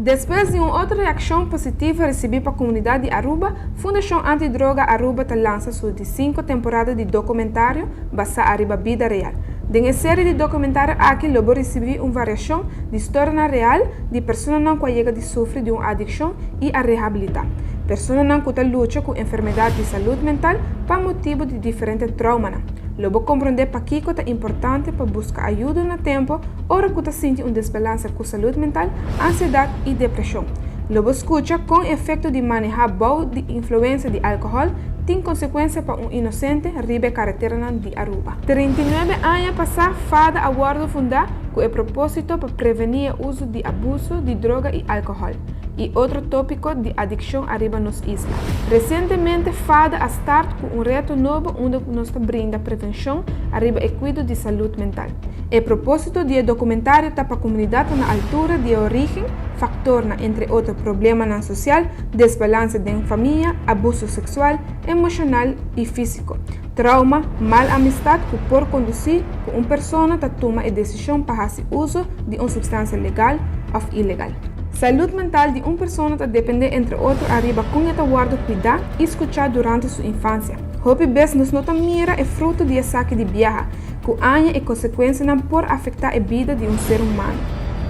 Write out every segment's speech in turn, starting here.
Despues di un otro reaccion positivo ricibi pa comunidad di Aruba, Fundacion Anti Droga Aruba ta lansa su di cinco temporada di documentario basa ariba bida real. Den e serie di documentario aki lo bo ricibi un variacion di storianan real di personanan cu a yega di sufri di un adiccion y a rehabilita. Personanan cu ta lucha cu enfermedad di salud mental pa motibo di diferente traumanan. Lo bo comprende pakico ta importante pa busca ayudo na tempo ora cu ta sinti un desbalansa cu salud mental, ansiedad y depresion. Lo bo scucha con efecto di maneha bou di influencia di alcohol tin consecuencia pa un inocente riba e careteranan di Aruba. 39 aña pasa fada a wordo funda cu e proposito pa preveni e uzo di abuso di droga y alcohol y otro topico di adiccion ariba nos isla. Recientemente fada a start cu un reto nobo unda cu nos ta brinda prevencion ariba e cuido di salud mental. E propósito di e documentario ta pa comunidad ta na altura di e origen, factornan entre otro problemanan social, desbalance den famia, abuso sexual, emocional y fisico, trauma, mal amistad cu por conduci cu un persona ta tuma e decision pa haci uso di un substancia legal of ilegal. Salud mental di un persona ta depende entre otro ariba con e ta wordo cuida y scucha durante su infancia. Hopi bes nos no ta mira e fruto di esaki di biaha, Ku aña e konsekuensianan por afektá e bida di un ser humano.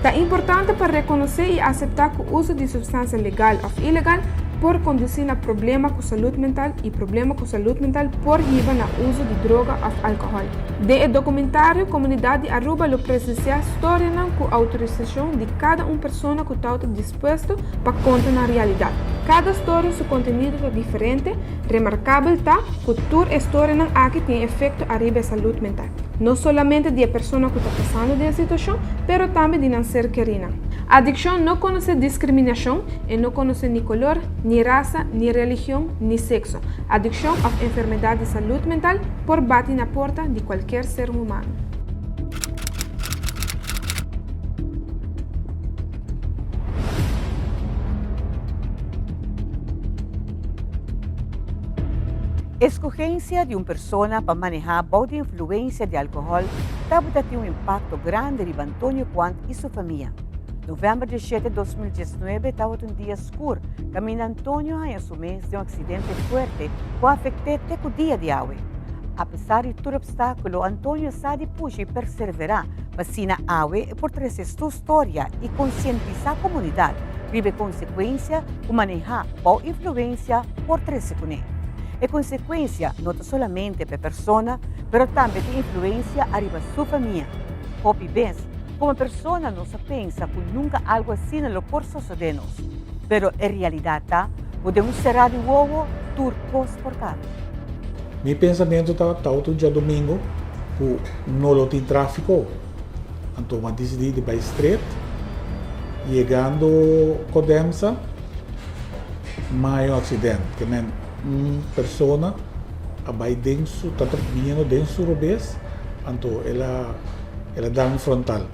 Ta importante pa rekonosé i aseptá ku uso di supstansia legal òf ilegal por kondusí na problema ku salud mental i problema ku salud mental por hiba na uso di droga òf alkohòl. Den e dokumentario komunidat di Aruba lo presensiá storianan ku outorisashon di kada un persona ku tau ta dispuesto pa konta nan realidat. Kada storia su kontenido ta diferente. Remarkabel ta ku tur e storianan aki tin efekto ariba e salud mental, no solamente di e persona ku ta pasando den e situashon, pero tambe di nan ser kerinan. Adikshon no konosé diskriminashon, e no konosé ni kolor, ni rasa, ni religion, ni sekso. Adikshon òf enfermedat di salud mental por bati na porta di kualker ser humano. Escogencia di un persona pa maneha bou di influencia di alcohol tabata tin un impacto grandi riba Antonio Quant y su famia. November 17, 2019 tabata un dia scur caminda Antonio haña su mes den un accidente fuerte cu a afect'é te cu dia di awe. Apesar di tur obstaculo, Antonio sa di pusha y persevera pa asina awe e por trece su storia y concientisa comunidad riba e consecuencia cu maneha bou influencia por trece cuné. E consecuencia no ta solamente pa e persona, pero tambe tin influencia ariba su famia. Hopi bes, como persona nos a pensa cu nunca algo asina lo por sosode nos, pero e realidad ta cu den un cera di wowo tur cos por cambia. Mi pensamentu ta tawata un djadomingo ku no lo tin tráfiko. Anto mi a disidí di bai stret. Yegando Codemsa, mi a haña un aksident. Ke men un persona a bai den su, tabata biniendo den su robes, anto el a el a dal mi frontal.